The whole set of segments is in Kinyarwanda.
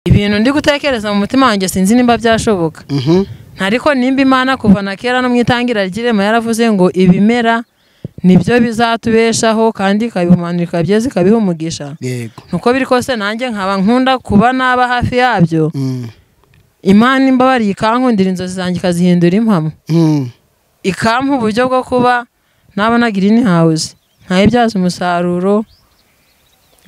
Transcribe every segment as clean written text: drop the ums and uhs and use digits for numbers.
Ibintu ndi gutekereza mu mutima wanjye sinzi nimba byashoboka. Ariko nimba Imana kuva na kera no mu itangira ry'irema yaravuze ngo ibimera nibyo bizatubeshaho kandi ikabihumanura ikabyeza ikabiha umugisha. Yego. Nuko biri kose nanjye nkaba nkunda kuba naba hafi yabyo. Imana imbabariye ikankundira inzozi zanjye ikazihindura impamo. Ikampa uburyo bwo kuba nabona green house nkayibyaza umusaruro.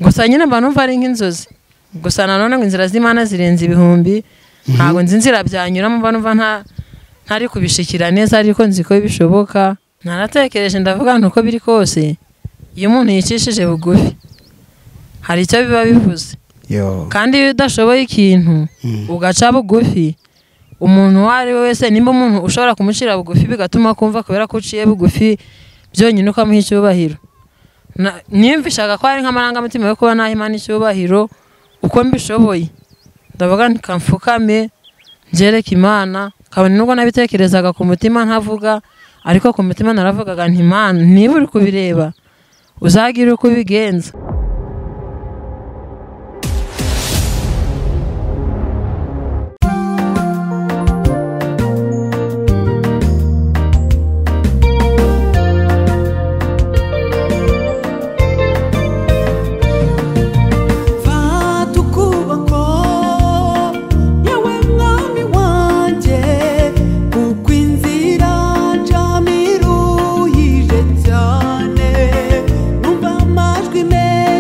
Gusa nyine mba numva ari nk'inzozi. Gusa nanone ngo inzira z'Imana zirenze ibihumbi, ntabwo nzi inzira byanyuramo, mba numva ntari kubishikira neza, ariko nzi ko bishoboka. Naratekereje ndavuga nti uko biri kose iyo umuntu yicishije bugufi hari icyo biba bivuze. Kandi iyo udashoboye ikintu ugaca bugufi, umuntu uwo ari we wese, nimba umuntu ushobora kumucira bugufi bigatuma kumva kubera ko uciye bugufi byonyine ukamuha icyubahiro. Niyumvishaga ko ari nk'amarangamutima yo kuba naha Imana icyubahiro uko mbishoboye. Ndavuga nti kamfukame njereke Imana, kabone nubwo nabitekerezaga ku mutima ntavuga, ariko ku mutima naravugaga nti Imana niba uri kubireba uzagire uko ubigenza. Fata ukuboko yewe mwami wanjye, kuko inzira njyamo iruhije cyane, numva amajwi menshi.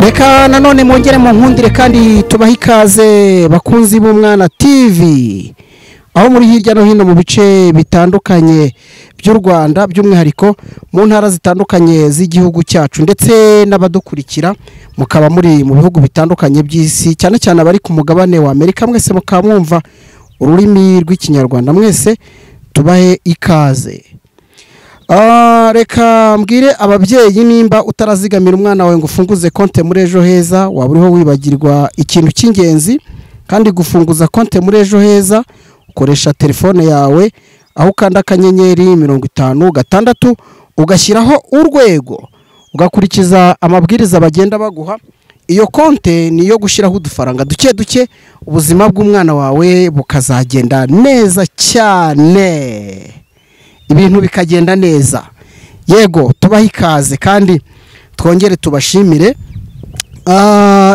Reka nanone mwongere mu nkundire kandi tubahe ikaze bakunzi b'Umwana TV aho muri hirya no hino mu bice bitandukanye by'u Rwanda, by'umwihariko mu ntara zitandukanye z'igihugu cyacu, ndetse n'abadukurikira mukaba muri mu bihugu bitandukanye by'isi, cyane cyane abari ku mugabane wa Amerika, mwese mukaba mwumva ururimi rw'Ikinyarwanda, mwese tubahe ikaze. Reka mbwire ababyeyi, nimba utarazigamira umwana wawe ngo ufunguze konte muri Ejo Heza, waba uriho wibagirwa ikintu cy'ingenzi. Kandi gufunguza konte muri Ejo Heza ukoresha telefone yawe, aho ukanda *56 ugashyiraho urwego, ugakurikiza amabwiriza bagenda baguha. Iyo konte ni iyo gushyiraho udufaranga duke duke, ubuzima bw'umwana wawe bukazagenda neza cyane, ibintu bikagenda neza. Yego, tubahe ikaze kandi twongere tubashimire.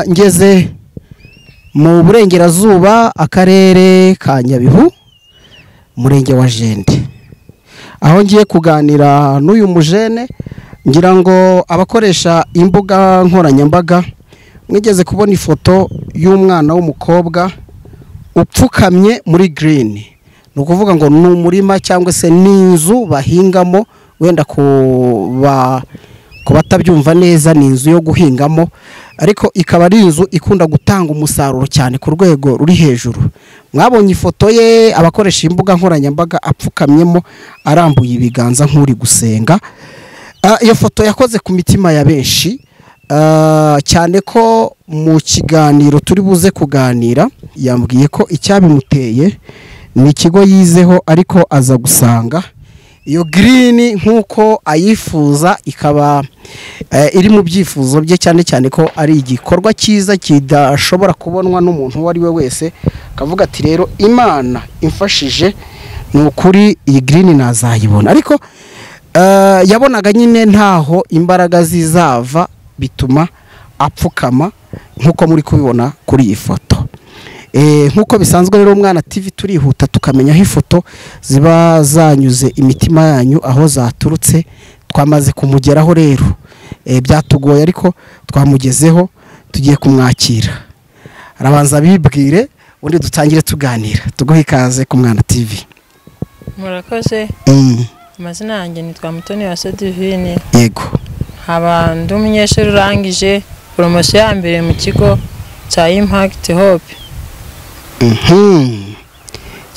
Ngeze mu burengerazuba, akarere ka Nyabihu, murenge wa Jende, aho ngiye kuganira n'uyu mujene. Ngira ngo abakoresha imbuga nkoranyambaga mwigeze kubona ifoto y'umwana w'umukobwa upfukamye muri green. Ni ukuvuga ngo ni umurima cyangwa se ni inzu bahingamo, wenda ku batabyumva neza ni inzu yo guhingamo, ariko ikaba ari inzu ikunda gutanga umusaruro cyane ku rwego ruri hejuru. Mwabonye ifoto ye, abakoresha imbuga nkoranyambaga, apfukamyemo arambuye ibiganza nk'uri gusenga. Iyo foto yakoze ku mitima ya benshi, cyane ko mu kiganiro turi buze kuganira yambwiye ko icyabimuteye ni ikigo yizeho, ariko aza gusanga iyo green nk'uko ayifuza ikaba iri mu byifuzo bye, cyane cyane ko ari igikorwa cyiza kidashobora kubonwa n'umuntu uwo ari we wese. Akavuga ati rero Imana imfashije ni ukuri iyi green nazayibona. Ariko yabonaga nyine ntaho imbaraga zizava, bituma apfukama nk'uko muri kubibona kuri iyi foto. Nk'uko bisanzwe rero Umwana TV turihuta tukamenya aho ifoto ziba zanyuze imitima yanyu, aho zaturutse. Twamaze kumugeraho rero, byatugoye ariko twamugezeho, tugiye kumwakira. Arabanza bibwire ubundi dutangire tuganira. Tuguhe ikaze ku Mwana TV. Murakoze. Amazina yanjye nitwa Mutoni wa Divine. Yego. Nkaba ndi umunyeshuri urangije poromosiyo ya mbere mu kigo cya Impact Hope.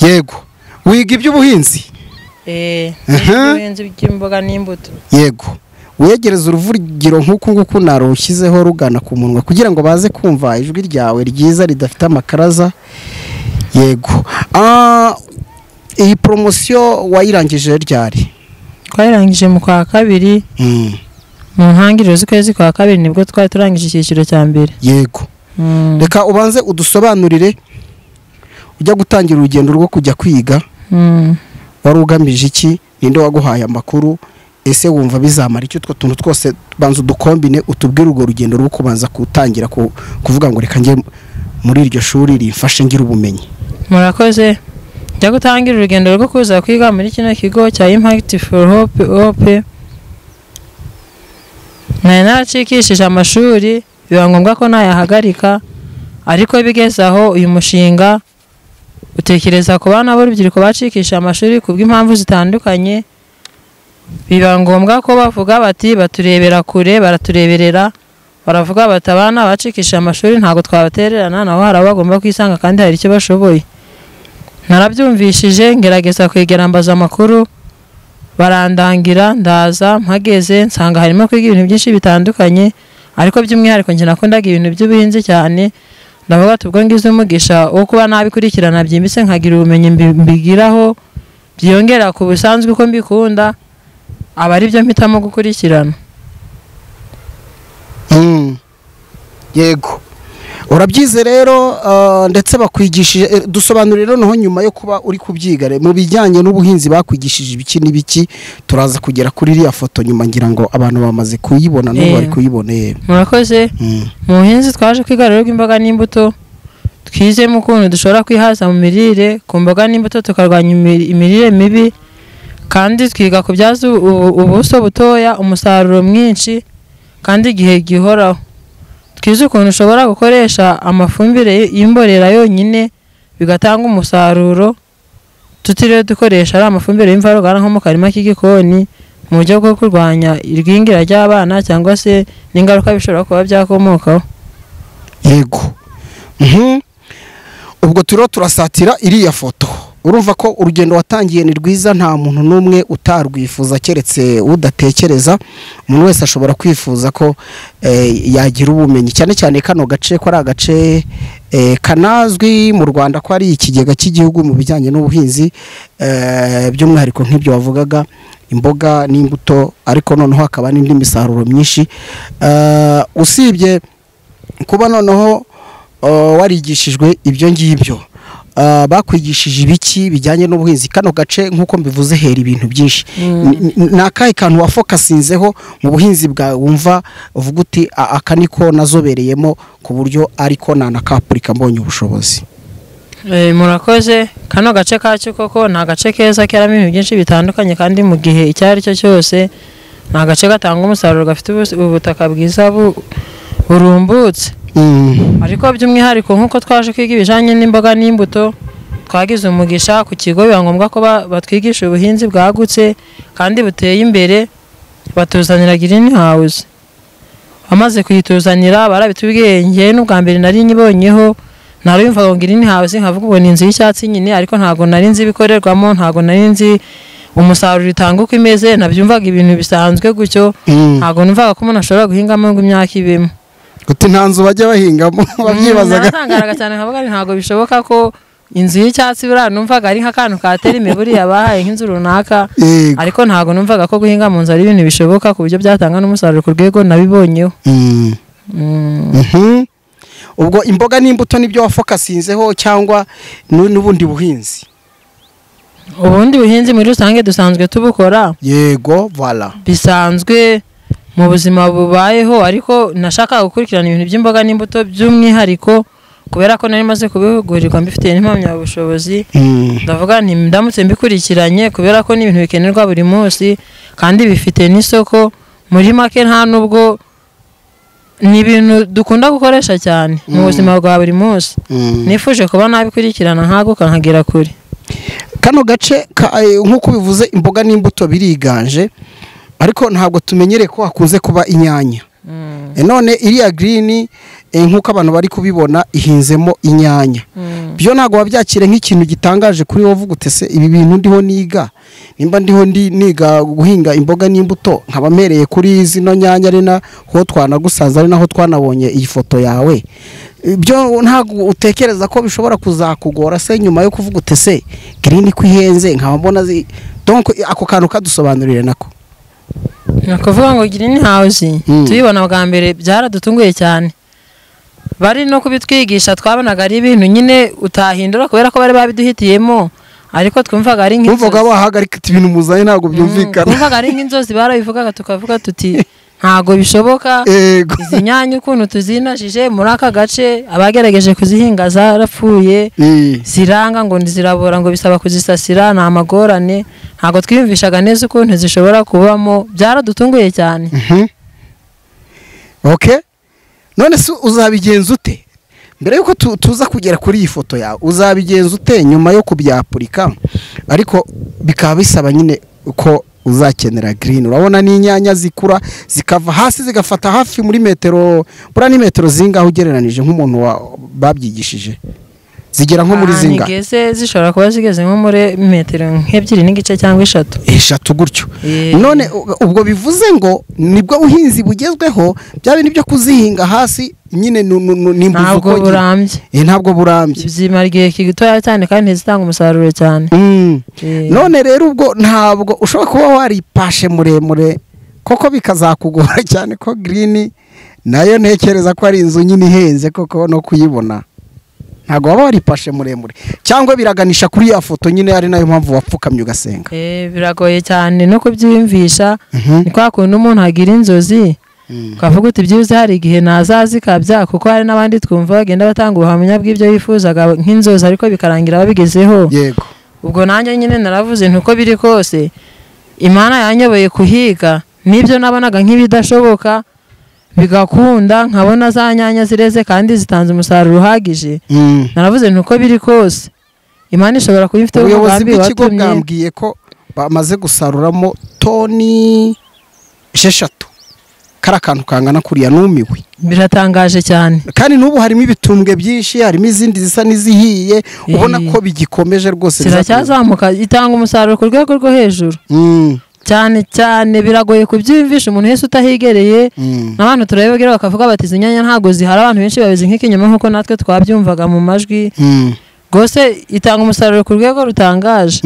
Yego, wiga iby'ubuhinzi? Ubuhinzi bw'imboga n'imbuto. Yego, wegereza uruvugiro nk'uku nguku narushyizeho rugana ku munwa kugira ngo baze kumva ijwi ryawe ryiza ridafite amakaraza. Yego, iyi poromosiyo wayirangije ryari? Twayirangije mu kwa kabiri. Mu ntangiriro z'ukwezi kwa kabiri nibwo twari turangije icyiciro cya mbere. Yego. Reka ubanze udusobanurire, ujya gutangira urugendo rwo kujya kwiga wari ugamije iki? Ninde waguhaye amakuru? Ese wumva bizamara icyo? Utwo tuntu twose banza udukombine, utubwire urwo rugendo rwo kubanza gutangira kuvuga ngo reka njye muri iryo shuri rimfashe ngira ubumenyi. Murakoze. Njya gutangira urugendo rwo kuza kwiga muri kino kigo cya Impact for Hope, nari naracikishije amashuri, biba ngombwa ko nayahagarika, ariko bigeze aho uyu mushinga utekereza ku bana b'urubyiruko bacikisha amashuri kubw'impamvu zitandukanye, biba ngombwa ko bavuga bati baturebera kure, baratureberera, baravuga bati abana bacikisha amashuri ntabwo twabatererana, nabo hari abo bagomba kwisanga kandi hari icyo bashoboye. Narabyumvishije ngerageza kwegera mbaza amakuru, barandangira, ndaza mpageze nsanga harimo kwiga ibintu byinshi bitandukanye, ariko by'umwihariko njye nakundaga ibintu by'ubuhinzi cyane. Ndavuga ati ubwo ngize umugisha wo kuba nabikurikirana byimbitse nkagira ubumenyi mbigiraho byiyongera ku busanzwe uko mbikunda, aba ari byo mpitamo gukurikirana. Yego, urabyize rero, ndetse bakwigishije. Dusobanurire noneho nyuma yo kuba uri kubyiga mu bijyanye n'ubuhinzi bakwigishije ibiki n'ibiki. Turaza kugera kuri iriya foto nyuma, ngira ngo abantu bamaze kuyibona n'ubu bari kuyibona. Murakoze. Mu buhinzi twaje kwiga rero bw'imboga n'imbuto, twizemo ukuntu dushobora kwihaza mu mirire ku mboga n'imbuto, tukarwanya imirire mibi, kandi twiga kubyaza ubuso butoya umusaruro mwinshi kandi igihe gihoraho. Twize ukuntu ushobora gukoresha amafumbire y'imborera yonyine bigatanga umusaruro, tutiriwe dukoresha ari amafumbire y'imvaruganda nko mu karima k'igikoni, mu buryo bwo kurwanya irwingira ry'abana cyangwa se n'ingaruka bishobora kuba byakomokaho. Yego. Ubwo turiho turasatira iriya foto. Urumva ko urugendo watangiye ni rwiza, nta muntu n'umwe utarwifuza keretse udatekereza. Umuntu wese ashobora kwifuza ko yagira ubumenyi, cyane cyane kano gace ko ari agace kanazwi mu Rwanda ko ari ikigega cy'igihugu mu bijyanye n'ubuhinzi, by'umwihariko nk'ibyo wavugaga imboga n'imbuto, ariko noneho hakaba n'indi misaruro myinshi. Usibye kuba noneho warigishijwe ibyo ngibyo, bakwigishije ibiki bijyanye n'ubuhinzi? Kano gace nk'uko mbivuze hera ibintu byinshi. Ni akahe kantu wafokasinzeho mu buhinzi bwawe wumva uvuga uti aka niko nazobereyemo ku buryo ariko nanakapurika mbonye ubushobozi? Murakoze. Kano gace kacu koko ni agace keza keramo ibintu byinshi bitandukanye, kandi mu gihe icyo ari cyo cyose ni agace gatanga umusaruro, gafite ubutaka bwiza burumbutse. Ariko by'umwihariko nk'uko twaje kwiga ibijyanye n'imboga n'imbuto, twagize umugisha ku kigo biba ngombwa ko batwigisha ubuhinzi bwagutse kandi buteye imbere, batuzanira green house. Bamaze kuyituzanira barabitubwiye, njye n'ubwa mbere nari nyibonyeho, narumvaga ngo green house nkavuga ngo ni inzu y'icyatsi nyine, ariko ntago nari nzi ibikorerwamo, ntago nari nzi umusaruro itanga uko imeze, nabyumvaga ibintu bisanzwe gutyo, ntago numvaga ko umuntu ashobora guhingamo ngo imyaka ibemo. Uti nta nzu bajya bahingamo babyibazaga. Naratangaraga cyane nkavuga nti ntago bishoboka ko inzu y'icyatsi buriya numvaga ari nk'akantu katera imiburi yabahaye nk'inzu runaka, ariko ntago numvaga ko guhinga mu nzu ari ibintu bishoboka ku buryo byatanga n'umusaruro ku rwego nabibonyeho. Ubwo imboga n'imbuto nibyo wafokasinzeho cyangwa n'ubundi buhinzi? Ubundi buhinzi muri rusange dusanzwe tubukora. Yego, voilà. Bisanzwe mu buzima bubayeho, ariko nashaka gukurikirana ibintu by'imboga n'imbuto by'umwihariko kubera ko nari maze kubihugurirwa mbifitiye n'impamyabushobozi. Ndavuga nti ndamutse mbikurikiranye kubera ko ni ibintu bikenerwa buri munsi kandi bifite n'isoko, muri make nta nubwo ni ibintu dukunda gukoresha cyane mu buzima bwa buri munsi. Nifuje kuba nabikurikirana nkaguka nkagera kure. Kano gace nk'uko bivuze imboga n'imbuto biriganje, ariko ntabwo tumenyereye ko hakunze kuba inyanya. None iriya green nk'uko abantu bari kubibona ihinzemo inyanya, byo ntabwo wabyakire nk'ikintu gitangaje kuri wowe uvuga uti se ibi bintu ndiho niga, nimba ndiho niga guhinga imboga n'imbuto nkaba mpereye kuri zino nyanya ari naho twanagusaza, ari naho twanabonye iyi foto yawe, byo ntabwo utekereza ko bishobora kuzakugora se nyuma yo kuvuga uti se green ko ihenze nkaba mbona donc ako kantu kadusobanurire nako? Nakuvuga ngo green house tuyibona bwa mbere byaradutunguye cyane, bari no kubitwigisha twabonaga ari ibintu nyine utahindura kubera ko bari babiduhitiyemo, ariko twumvaga ari nk'inzozi. Twumvaga bahagarika ibintu muzanye ntabwo byumvikana. Twumvaga ari nk'inzozi, barabivugaga tukavuga tuti ntago bishoboka. Izi nyanya ukuntu tuzinajije muri aka gace abagerageje kuzihinga zarapfuye, ziranga ngo zirabora, ngo bisaba kuzisasira, ni amagorane, ntago twiyumvishaga neza ukuntu zishobora kubamo, byaradutunguye cyane. Okay. None se uzabigenza ute mbere yuko tuza kugera kuri iyi foto yawe? Uzabigenza ute nyuma yo kubyapurika, ariko bikaba bisaba nyine ko uzakenera green? Urabona n'inyanya zikura zikava hasi zigafata hafi muri metero, buriya ni metero zingaho ugereranije nk'umuntu babyigishije? Zigera nko muri zinga? Nigeze zishobora kuba zigeze nko muri metero nk'ebyiri n'igice cyangwa eshatu. Eshatu gutyo. None ubwo bivuze ngo nibwo buhinzi bugezweho, bya bintu byo kuzihinga hasi nyine nimbuzo ntabwo burambye. Ntabwo burambye. Zimara igihe gitoya cyane kandi ntizitanga umusaruro cyane. None rero ubwo ntabwo ushobora kuba waripashe muremure koko bikazakugora cyane ko green nayo ntekereza ko ari inzu nyine ihenze koko no kuyibona. Ntabwo waba waripashe muremure cyangwa biraganisha kuri ya foto nyine, ari nayo mpamvu wapfukamye ugasenga. Biragoye cyane no kubyiyumvisha. Ni kwa kuntu umuntu agira inzozi ukavuga uti byibuze hari igihe nazazikabya, kuko hari n'abandi twumva bagenda batanga ubuhamya bw'ibyo bifuzaga nk'inzozi ariko bikarangira babigezeho. Yego. Ubwo nanjye nyine naravuze nti uko biri kose Imana yanyoboye kuhiga, nibyo nabonaga nk'ibidashoboka Bigakunda nkabona za nyanya zireze kandi zitanze umusaruro uhagije. Naravuze nti uko biri kose Imana ishobora kuba ifite ubuyobozi bw'ikigo bwambwiye ko bamaze gusaruramo toni 6 kari akantu kangana kuriya numiwe. Biratangaje cyane. Kandi n'ubu harimo ibitumbwe byinshi, harimo izindi zisa n'izihiye, ubona ko bigikomeje rwose ziracyazamuka, itanga umusaruro ku rwego rwo hejuru. Cyane cyane biragoye kubyiyumvisha umuntu wese utahigereye. N'abantu turabibwira bakavuga bati izi nyanya ntago zihari, abantu benshi babizi nk'ikinyoma nkuko natwe twabyumvaga mu majwi. Rwose itanga umusaruro ku rwego rutangaje.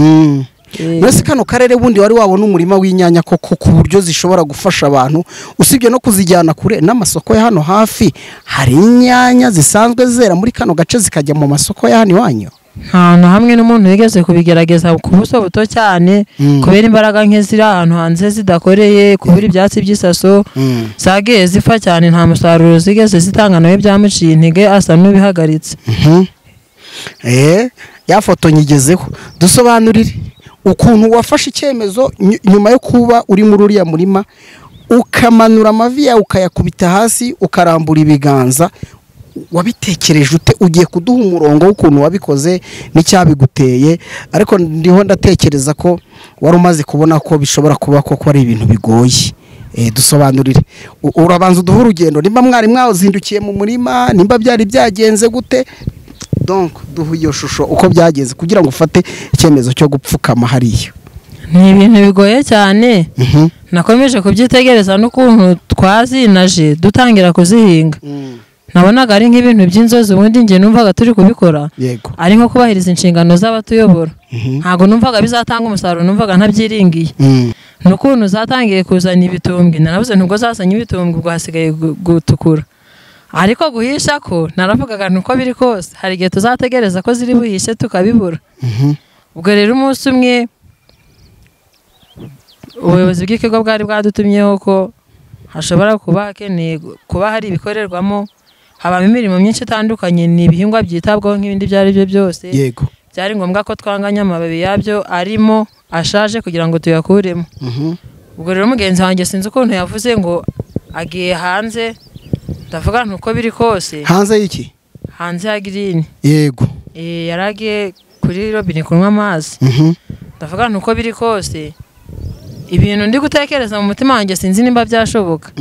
Mbese kano karere bundi wari wabona umurima w'inyanya koko ku buryo zishobora gufasha abantu, usibye no kuzijyana kure n'amasoko ya hano hafi, hari inyanya zisanzwe zera muri kano gace zikajya mu masoko ya hano iwanyu? Nta na hamwe n'umuntu wigeze kubigerageza ku buso buto cyane, kubera imbaraga nke ziri ahantu hanze zidakoreye, kubera ibyatsi by'isaso zagiye zipfa cyane, nta musaruro zigeze zitanga, nawe byamuciye intege asa n'ubihagaritse. Ya foto nyigezeho, dusobanurire ukuntu wafashe icyemezo nyuma yo kuba uri muri uriya murima, ukamanura amavi yawe ukayakubita hasi, ukarambura ibiganza. Wabitekereje ute? Ugiye kuduha umurongo w'ukuntu wabikoze n'icyabiguteye, ariko ndiho ndatekereza ko wari umaze kubona ko bishobora kuba koko ari ibintu bigoye. Dusobanurire, urabanza uduhe urugendo, nimba mwari mwazindukiye mu murima, nimba byari byagenze gute, donc duha iyo shusho uko byageze kugira ngo ufate icyemezo cyo gupfukama hariya. Ni ibintu bigoye cyane. Nakomeje kubyitegereza n'ukuntu twazinaje dutangira kuzihinga. Nabonaga ari nk'ibintu by'inzozi, ubundi njye numvaga turi kubikora ari nko kubahiriza inshingano z'abatuyobora. Ntago numvaga bizatanga umusaruro, numvaga ntabyiringiye. N'ukuntu zatangiye kuzana ibitumbwe, naravuze nubwo zazanye ibitumbwe ubwo hasigaye gutukura. Ariko guhisha ko naravugaga nuko biri kose hari igihe tuzategereza ko ziri buhishe tukabibura. Ubwo rero umunsi umwe ubuyobozi bw'ikigo bwari bwadutumyeho ko hashobora kuba hakeneye kuba hari ibikorerwamo, habamo imirimo myinshi itandukanye, ni ibihingwa byitabwaho nk'ibindi ibyo ari byo byose. Yego. Byari ngombwa ko twanganya amababi yabyo arimo ashaje kugira ngo tuyakuremo. Ubwo rero mugenzi wanjye sinzi ukuntu yavuze ngo agiye hanze, ndavuga nti uko biri kose. Hanze y'iki? Hanze ya green. Yego. Yaragiye kuri robine kunywa amazi. Ndavuga nti uko biri kose ibintu ndi gutekereza mu mutima wanjye sinzi nimba byashoboka.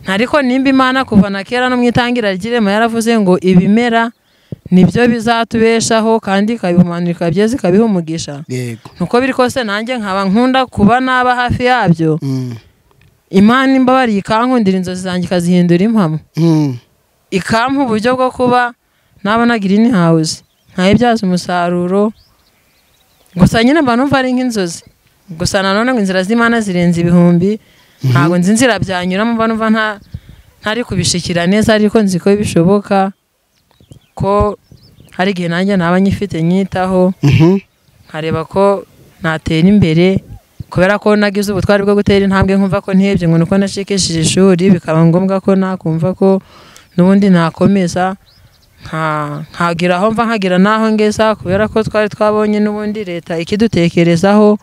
Ariko nimba Imana kuva na kera no mwitangira ry'irema yaravuze ngo ibimera nibyo bizatubeshaho kandi ikabihumanura ikabyeza ikabiha umugisha. Yego. Nuko biri kose nanjye nkaba nkunda kuba naba hafi yabyo. Imana imbabariye ikankundira inzozi zanjye ikazihindura impamo. Ikampa uburyo bwo kuba nabona green house nkayibyaza umusaruro. Gusa nyine mba numva ari nk'inzozi. Gusa nanone ngo inzira z'Imana zirenze ibihumbi, ntago nzi inzira byanyuramo, mba numva ntari kubishikira neza, ariko nzi ko bishoboka ko hari igihe nanjye naba nyifite nyitaho, nkareba ko natera imbere, kubera ko nagize ubutwari bwo gutera intambwe nkumva ko ntihebye ngo nuko nacikishije ishuri, bikaba ngombwa ko nakumva ko n'ubundi nakomeza nkagira aho mva nkagira naho ngeza, kubera ko twari twabonye n'ubundi leta ikidutekerezaho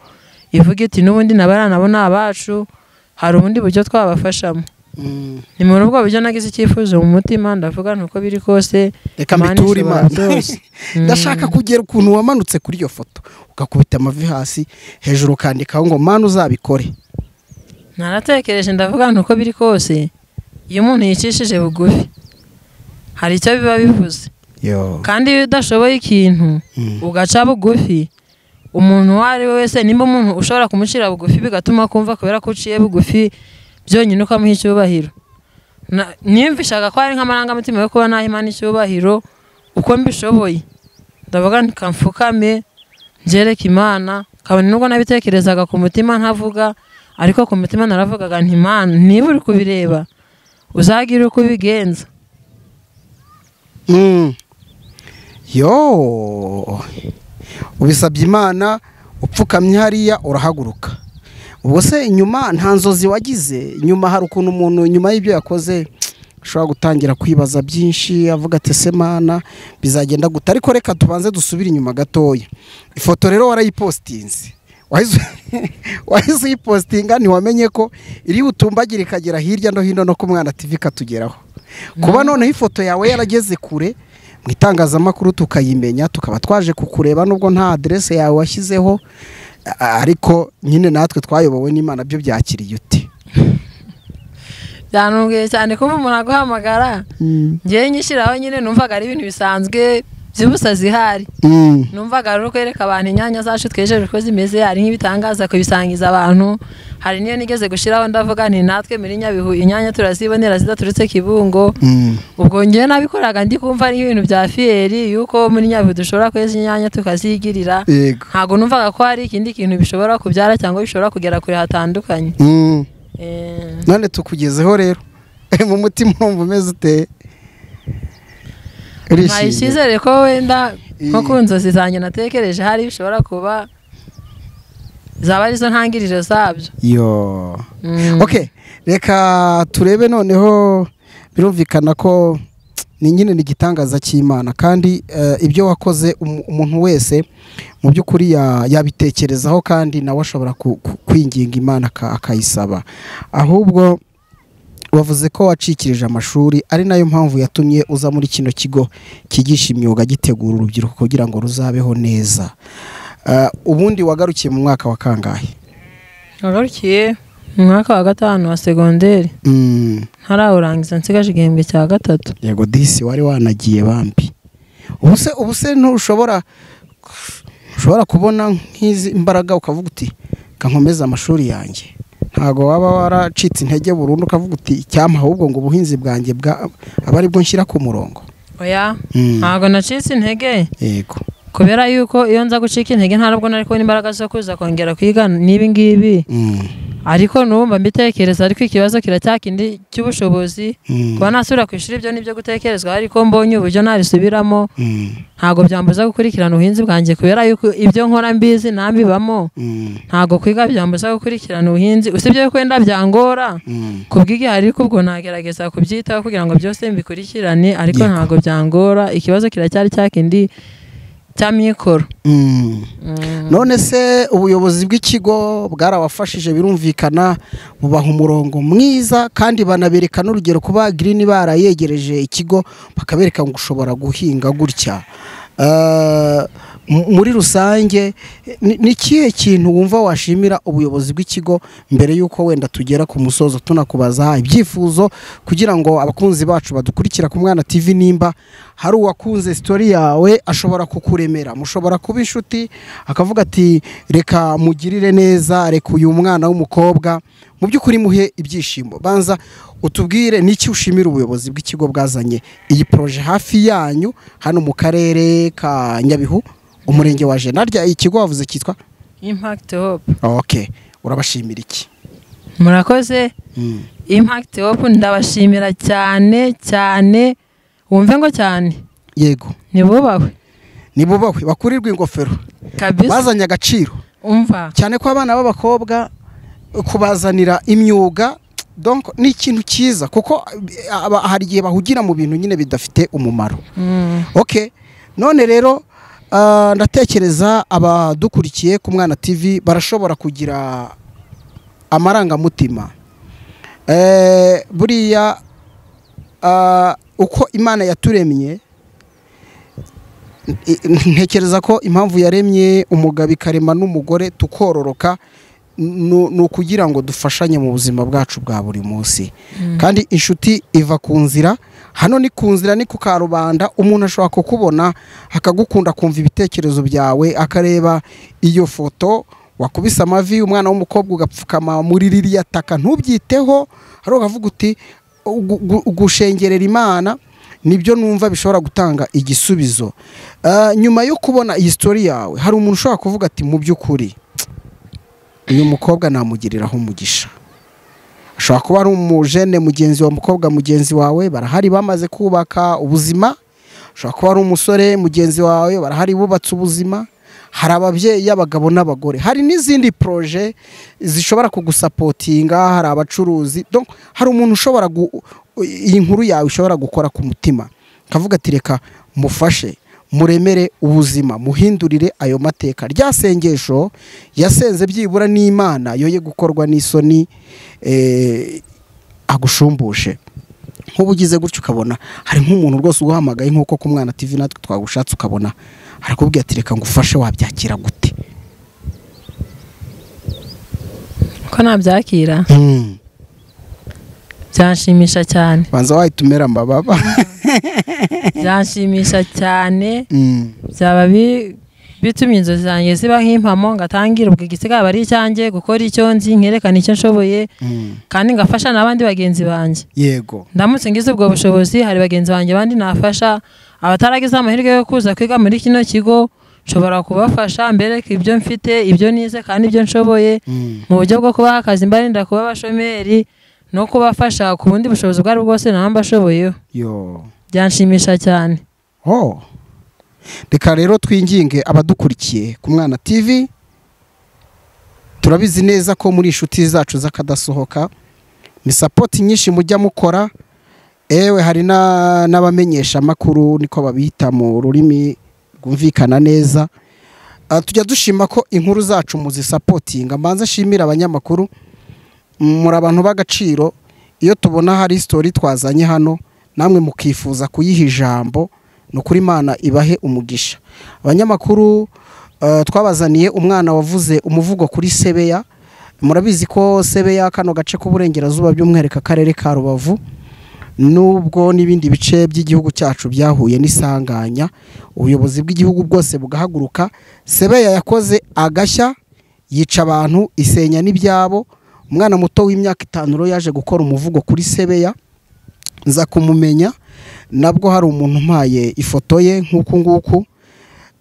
ivuga iti n'ubundi nabana nabo nabacu hari ubundi buryo twabafashamo. Ni muri ubwo buryo nagize icyifuzo mu mutima, ndavuga nti uko biri kose reka mbiture Imana. Ndashaka kugera ukuntu wamanutse kuri iyo foto ugakubita amavi hasi hejuru ukandikaho ngo Mana uzabikore. Naratekereje ndavuga nti uko biri kose iyo umuntu yicishije bugufi hari icyo biba bivuze. Kandi iyo udashoboye ikintu ugaca bugufi, umuntu uwo ari we wese nimba umuntu ushobora kumucira bugufi bigatuma kumva kubera ko uciye bugufi byonyine ukamuha icyubahiro. Niyumvishaga ko ari nk'amarangamutima yo kuba naha Imana icyubahiro uko mbishoboye. Ndavuga nti kamfukame njereke Imana, kabone nubwo nabitekerezaga ku mutima ntavuga, ariko ku mutima naravugaga nti Imana niba uri kubireba uzagira uko ubigenza. Yo ubisabye Imana upfukamye hariya urahaguruka. Ubwo se inyuma nta nzozi wagize? Inyuma hari ukuntu umuntu nyuma y'ibyo yakoze ashobora gutangira kwibaza byinshi, avuga ati se Mana bizagenda gute? Ariko reka tubanze dusubire inyuma gatoya. Ifoto rero warayipostinze, Wahise uyipostinga, ntiwamenye ko iri butumbagire ikagera hirya no hino no ku Mwana TV ikatugeraho. Kuba noneho ifoto yawe yarageze kure mu itangazamakuru tukayimenya, tukaba twaje kukureba nubwo nta adresse yawe washyizeho, ariko nyine natwe twayobowe n'Imana, byo byakiriye ute? Byantunguye cyane kuba umuntu aguhamagara. Ngewe nyishyiraho nyine numvaga ari ibintu bisanzwe by'ubusazi ihari. Numvaga ari ukwereka abantu inyanya zacu twejeje uko zimeze, hari nk'ibitangaza kubisangiza abantu. Hari niyo nigeze gushyiraho ndavuga nti natwe muri Nyabihu inyanya turazibonera zidaturutse Kibungo. Ubwo ngewe nabikoraga ndi kumva ari ibintu bya fiyeri yuko muri Nyabihu dushobora kweza inyanya tukazigirira. Ntabwo numvaga ko hari ikindi kintu bishobora kubyara cyangwa bishobora kugera kure hatandukanye. None tukugezeho rero mu mutima urumva umeze ute? Nta icyizere ko wenda nko ku nzozi zanjye natekereje hari bishobora kuba zaba arizo ntangiriro zabyo. Yo. Okay, reka turebe noneho. Birumvikana ko ni nyine ni igitangaza cy'Imana, kandi ibyo wakoze umuntu wese mu by'ukuri yabitekerezaho, kandi nawe ashobora kwinginga Imana akayisaba. Ahubwo wavuze ko wacikirije amashuri, ari nayo mpamvu yatumye uza muri kino kigo kigisha imyuga gitegura urubyiruko kugira ngo ruzabeho neza. Ubundi wagarukiye mu mwaka wa kangahe? Nagarukiye mu mwaka wa 5 wa segonderi. Ntarawurangiza, nsigaje igihembwe cya 3. Yego disi wari wanagiye bambi. Ubuse ntushobora kubona nk'izi imbaraga ukavuga uti kankomeza amashuri yanjye? Ntago waba waracitse intege burundu ukavuga uti icyampa ahubwo ngo ubuhinzi bwanjye aba aribwo nshyira ku murongo? Oya, ntago nacitse intege. Yego. Kubera yuko iyo nza gucika intege ntabwo nari kubona imbaraga zo kuza kongera kwiga n'ibi ngibi. Ariko numva mbitekereza, ariko ikibazo kiracyakindi cy'ubushobozi. Kuba nasubira ku ishuri ibyo nibyo gutekerezwa, ariko mbonye uburyo narisubiramo ntago byambuza gukurikirana ubuhinzi bwanjye, kubera yuko ibyo nkora mbizi nambibamo. Ntago kwiga byambuza gukurikirana ubuhinzi, usibye yuko wenda byangora kubwiga, ariko ubwo nagerageza kubyitaho kugira ngo byose mbikurikirane, ariko ntago byangora. Ikibazo kiracyari cyakindi cy'amikoro. None se ubuyobozi bw'ikigo bwarabafashije birumvikana, bubaha umurongo mwiza, kandi banabereka n'urugero kuba Green barayegereje ikigo bakabereka ngo ushobora guhinga gutya. Muri rusange ni kihe kintu wumva washimira ubuyobozi bw'ikigo mbere yuko wenda tugera ku musozo tunakubaza ibyifuzo kugira ngo abakunzi bacu badukurikira ku Mwana TV, nimba hari uwakunze story yawe ashobora kukuremera, mushobora kuba inshuti akavuga ati reka mugirire neza, reka uyu mwana w'umukobwa mu by'ukuri muhe ibyishimo. Banza utubwire niki ushimira ubuyobozi bw'ikigo bwazanye iyi projet hafi yanyu hano mu karere ka Nyabihu, umurenge wa Jenda. Ikigo wavuze cyitwa Impact Hope. Okay, urabashimira iki? Murakoze. Impact Hope ndabashimira cyane cyane, wumve ngo cyane. Yego. Nibubahwe. Nibubahwe, bakurirwe ingofero. Kabisa. Bazanye agaciro. Umva. Cyane ko abana b'abakobwa kubazanira imyuga donc ni ikintu cyiza, kuko hari igihe bahugira mu bintu nyine bidafite umumaro. Okay, none rero ndatekereza abadukurikiye ku Mwana TV barashobora kugira amarangamutima. Buriya uko Imana yaturemye, ntekereza ko impamvu yaremye umugabo ikarema n'umugore tukororoka ni ukugira ngo dufashanye mu buzima bwacu bwa buri munsi. Kandi inshuti iva ku nzira, hano ni ku nzira, ni ku karubanda, umuntu ashobora kukubona akagukunda, kumva ibitekerezo byawe, akareba iyo foto wakubise amavi umwana w'umukobwa ugapfukama muri ririya taka ntubyiteho, hari ukavuga uti gushengerera Imana nibyo numva bishobora gutanga igisubizo. Nyuma yo kubona iyi story yawe, hari umuntu ushobora kuvuga ati mu by'ukuri uyu mukobwa namugiriraho umugisha. Ashobora kuba ari umujene mugenzi wa mukobwa mugenzi wawe, barahari bamaze kubaka ubuzima. Ashobora kuba ari umusore mugenzi wawe, barahari bubatse ubuzima. Hari ababyeyi abagabo n'abagore, hari n'izindi projet zishobora kugusapotinga, hari abacuruzi. Donc hari umuntu ushobora iyi nkuru yawe ishobora gukora ku mutima, kavuga ati reka mufashe. muremere ubuzima, muhindurire ayo mateka. Rya sengesho yasenze byibura n'Imana yoye gukorwa n'isoni agushumbushe. Nk'ubu ugize gutyo ukabona hari nk'umuntu rwose uguhamagaye nk'uko ku Mwana TV natwe twagushatse, ukabona arakubwira ati reka ngufashe, wabyakira gute? Ko nabyakira byanshimisha cyane. Banza wahita umera amababa. Byanshimisha cyane, byaba bitumye inzozi zanjye ziba nk'impamo, ngatangira ubwo igisigaye aba ari icyanjye, gukora icyo nzi, nkerekana icyo nshoboye, kandi ngafasha n'abandi bagenzi banjye. Yego, ndamutse ngize ubwo bushobozi hari bagenzi banjye bandi nafasha, abataragize amahirwe yo kuza kwiga muri kino kigo nshobora kubafasha mbereka ibyo mfite, ibyo nize kandi ibyo nshoboye, mu buryo bwo kubaha akazi mbarinda kuba abashomeri no kubafasha ku bundi bushobozi ubwo ari bwose naba mbashoboyeho. Yo, byanshimisha cyane. Oh, reka rero twinginge abadukurikiye ku Mwana TV, turabizi neza ko muri inshuti zacu z'akadasohoka, ni support nyinshi mujya mukora. Ewe hari n'abamenyesha makuru niko babita mu rurimi rwumvikana neza. Tujya dushima ko inkuru zacu muzisapotinga. Mbanza shimira abanyamakuru, muri abantu b'agaciro. Iyo tubona hari story twazanye hano namwe mukifuza kuyiha ijambo, no kuri Imana ibahe umugisha. Abanyamakuru twabazaniye umwana wavuze umuvugo kuri Sebeya. Murabizi ko Sebeya kano gace k'uburengerazuba by'umwihariko akarere ka Rubavu, nubwo n'ibindi bice by'igihugu cyacu byahuye n'isanganya, ubuyobozi bw'igihugu bwose bugahaguruka. Sebeya yakoze agashya, yica abantu, isenya n'ibyabo. Umwana muto w'imyaka 5 yaje gukora umuvugo kuri Sebeya, nza kumumenya nabwo hari umuntu umpaye ifoto ye nk'uku nguku.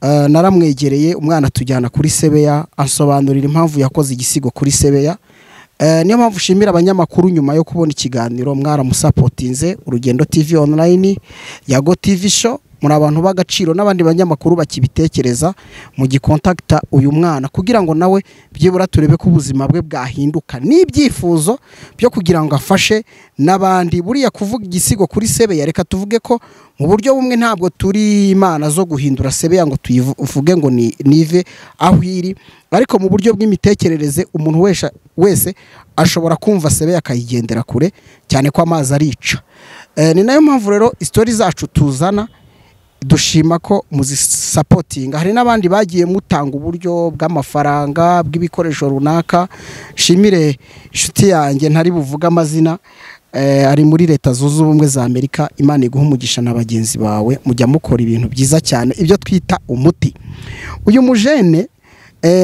Naramwegereye umwana tujyana kuri Sebeya, ansobanurira impamvu yakoze igisigo kuri Sebeya. Niyo mpamvu ushimira abanyamakuru nyuma yo kubona ikiganiro mwaramusapotinze, Urugendo TV online, Yago TV show, muri abantu b'agaciro n'abandi banyamakuru bakibitekereza mu gikontakta uyu mwana kugira ngo nawe byibura turebe ko ubuzima bwe bwahinduka n'ibyifuzo byo kugira ngo afashe n'abandi. Buriya kuvuga igisigo kuri Sebeya, reka tuvuge ko mu buryo bumwe ntabwo turi imana zo guhindura Sebeya ngo tuyivuge ngo ni nive aho iri, ariko mu buryo bw'imitekerereze umuntu wese ashobora kumva Sebeya akayigendera kure, cyane ko amazi arica. Ni nayo mpamvu rero story zacu tuzana dushima ko muzisapotinga. Hari n'abandi bagiye mutanga uburyo bw'amafaranga, bw'ibikoresho runaka. Shimire inshuti yanjye ntari buvuga amazina, ari muri Leta Zunze Ubumwe za Amerika. Imana iguhe umugisha na bagenzi bawe, mujya mukora ibintu byiza cyane, ibyo twita umuti. Uyu mujene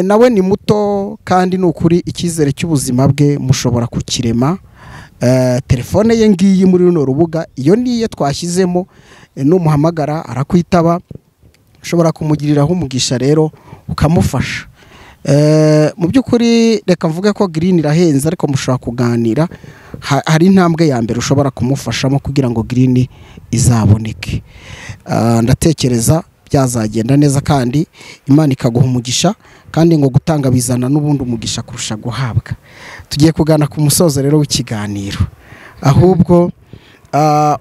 nawe ni muto kandi ni ukuri icyizere cy'ubuzima bwe mushobora kukirema. Telefone ye ngiyi muri runo rubuga, iyo niye twashyizemo, numuhamagara arakwitaba, ushobora kumugiriraho umugisha rero ukamufasha. Mu by'ukuri reka mvuge ko green irahenze, ariko mushobora kuganira, hari intambwe ya mbere ushobora kumufashamo kugira ngo green izaboneke. Ndatekereza byazagenda neza kandi Imana ikaguha umugisha, kandi ngo gutanga bizana n'ubundi umugisha kurusha guhabwa. Tugiye kugana ku musozo rero w'ikiganiro, ahubwo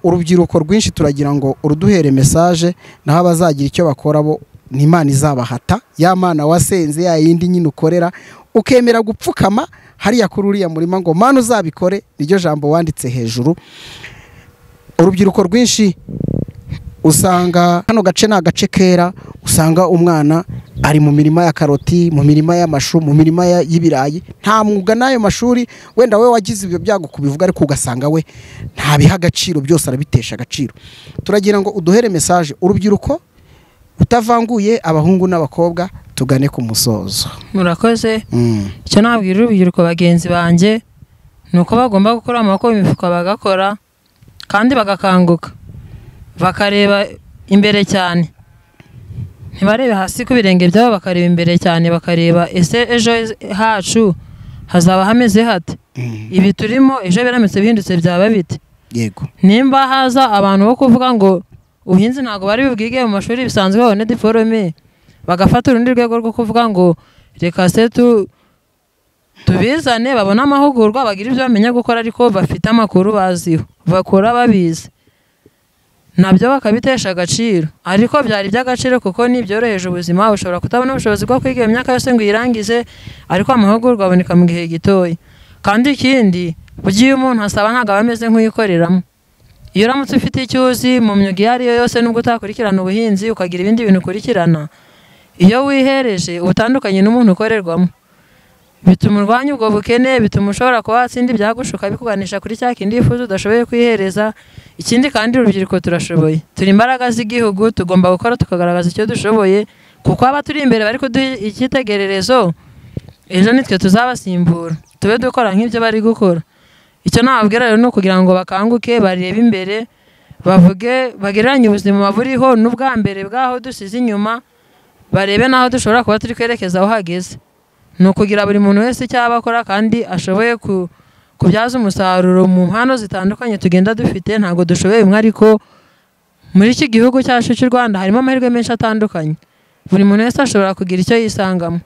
urubyiruko rwinshi turagira ngo uruduhere message, naho abazagira icyo bakora bo ni Imana izabahata. Ya Mana wasenze ya yindi nyine ukorera ukemera gupfukama hariya kuri uriya murima ngo Mana uzabikore, niryo jambo wanditse hejuru. Urubyiruko rwinshi usanga kano gace na gace kera, usanga umwana ari mu mirima ya karoti, mu mirima y'amashu, mu mirima y'ibirayi, nta mwuga n'ayo mashuri. Wenda we wagize ibyo byago kubivuga, ariko ugasanga we nta biha agaciro, byose arabitesha agaciro. Turagira ngo uduhere message urubyiruko utavanguye abahungu n'abakobwa, tugane ku musozo. Murakoze. Icyo nabwira urubyiruko bagenzi banjye nuko bagomba gukora amaboko imifuka, bagakora kandi bagakanguka, bakareba imbere cyane, ntibarebe hasi ku birenge byabo, bakareba imbere cyane, bakareba ese ejo hacu hazaba hameze hate, ibi turimo ejo biramutse bihindutse byaba bite. Yego, nimba haza abantu bo kuvuga ngo ubuhinzi ntabwo bari bubwige mu mashuri bisanzwe babone diplome, bagafata urundi rwego rwo kuvuga ngo reka se tubizane babone amahugurwa, bagira ibyo bamenya gukora, ariko bafite amakuru baziho, bakora babizi. Nabyo bakabitesha agaciro, ariko byari iby'agaciro kuko nibyoroheje ubuzima. Ushobora kutabona ubushobozi bwo kwiga imyaka yose ngo uyirangize, ariko amahugurwa aboneka mu gihe gitoya. Kandi ikindi, burya iyo umuntu asaba ntabwo aba ameze nk'uyikoreramo. Iyo uramutse ufite icyo uzi mu myuga iyo ari yo yose, nubwo utakurikirana ubuhinzi ukagira ibindi bintu ukurikirana, iyo wihereje ubutandukanye n'umuntu ukorerwamo, bituma urwanya ubwo bukene, bituma ushobora kuba watsinda ibyagushuka bikuganisha kuri cya kindi wifuza udashoboye kwihereza. Ikindi kandi urubyiruko turashoboye, turi imbaraga z'igihugu, tugomba gukora tukagaragaza icyo dushoboye, kuko aba turi imbere bari kuduha icyitegererezo, ejo nitwe tuzabasimbura tube dukora nk'ibyo bari gukora. Icyo nababwira rero ni ukugira ngo bakanguke, barebe imbere, bavuge, bagereranye ubuzima buriho n'ubwa mbere bw'aho dusize inyuma, barebe n'aho dushobora kuba turi kwerekeza aho hageze. Ni ukugira buri muntu wese icyo aba akora kandi ashoboye kubyaza umusaruro mu mpano zitandukanye tugenda dufite. Ntabwo dushoboye bimwe, ariko muri iki gihugu cyacu cy'u Rwanda harimo amahirwe menshi atandukanye, buri muntu wese ashobora kugira icyo yisangamo.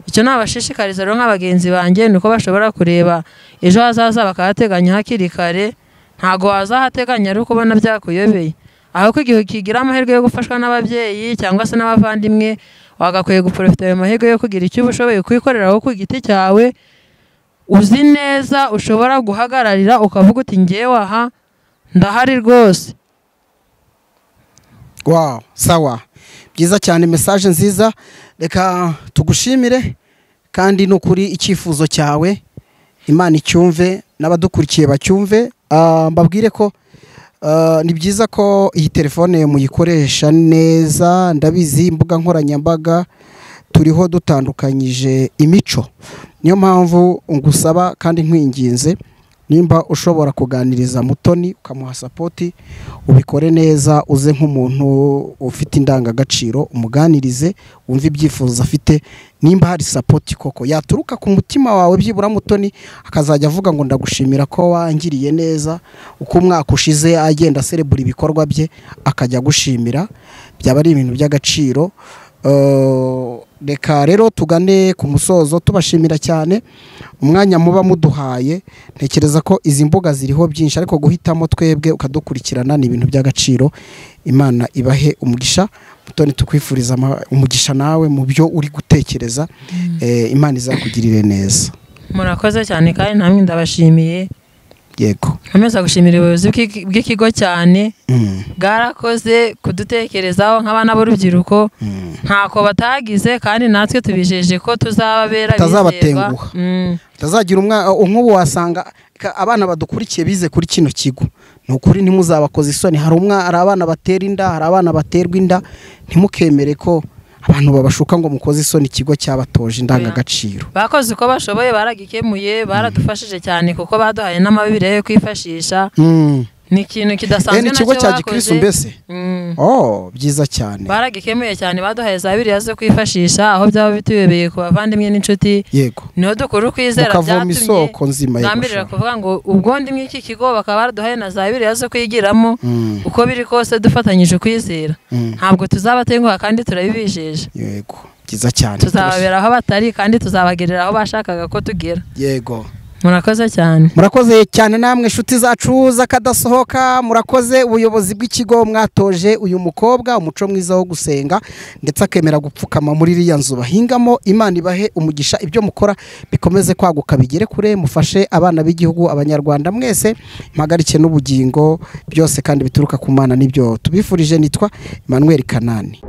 Icyo nabashishikariza rero nk'abagenzi banjye ni uko bashobora kureba ejo hazaza bakahateganya hakiri kare. Ntabwo wazahateganya ari uko ubona byakuyobeye, ahubwo igihe ukigira amahirwe yo gufashwa n'ababyeyi cyangwa se n'abavandimwe, wagakwiye guprofita ayo mahirwe yo kugira icyo ushoboye kwikoreraho ku giti cyawe, uzi neza ushobora guhagararira ukavuga uti ngewe aha ndahari rwose. Wow, sawa, byiza cyane, message nziza. Reka tugushimire kandi nukuri icyifuzo cyawe Imana icyumve n'abadukurikiye bacyumve. Mbabwire ko ni byiza ko iyi telefone muyikoresha neza. Ndabizi imbuga nkoranyambaga turiho dutandukanyije imico, niyo mpamvu ngusaba kandi nkwinginze, nimba ushobora kuganiriza Mutoni ukamuha support, ubikore neza, uze nk'umuntu ufite indangagaciro, umuganirize wumve ibyifuzo afite. Nimba hari support koko yaturuka ku mutima wawe, byibura Mutoni akazajya avuga ngo ndagushimira ko wangiriye neza, uko umwaka ushize agenda serebura ibikorwa bye akajya gushimira, byaba ari ibintu by'agaciro. Reka rero tugane ku musozo, tubashimira cyane umwanya muba muduhaye. Ntekereza ko izi mbuga ziriho byinshi, ariko guhitamo twebwe ukadukurikirana ni ibintu by'agaciro. Imana ibahe umugisha. Mutoni, tukwifuriza umugisha nawe mu byo uri gutekereza. Imana izakugirire neza. Murakoze cyane kandi namwe ndabashimiye. Yego, nkomeza gushimira ubuyobozi bw'ikigo cyane, bwarakoze kudutekerezaho nk'abana b'urubyiruko, ntako batagize, kandi natwe tubijeje ko tuzababera tazabatenguha. Tazagira nk'ubu wasanga abana badukurikiye bize kuri kino kigo, ni ukuri ntimuzabakoze isoni. Hari abana batera inda, hari abana baterwa inda, ntimukemere ko abantu babashuka ngo mukoze isoni ikigo cyabatoje indangagaciro. Bakoze uko bashoboye, baragikemuye, baradufashije cyane kuko baduhaye n'amabibiri yo kwifashisha. Ni ikintu kidasanzwe nacyo bakoze. Ikigo cya Gikristo mbese. Oh, byiza cyane. Baragikemuye cyane, baduhaye za bibiri zo kwifashisha aho byaba bituyobeye ku bavandimwe n'inshuti. Yego. Niho dukora ukwizera byatumye isoko nzima yego. Nambirira kuvuga ngo ubwo ndi mw'iki kigo bakaba baraduhaye na za bibiri zo kwigiramo, uko biri kose dufatanyije kwizera. Ntabwo tuzabatenguha kandi turabibijeje. Yego, byiza cyane. Tuzababera aho batari kandi tuzabagerera aho bashakaga ko tugera. Yego. Murakoze cyane. Murakoze cyane namwe inshuti zacu z'akadasohoka. Murakoze ubuyobozi bw'ikigo mwatoje uyu mukobwa umuco mwiza wo gusenga ndetse akemera gupfukama muri iriya nzu bahingamo. Imana ibahe umugisha, ibyo mukora bikomeze kwaguka bigere kure, mufashe abana b'igihugu, abanyarwanda mwese, impagarike n'ubugingo byose kandi bituruka ku Mana. Nibyo tubifurije. Nitwa Emmanuel Kanani.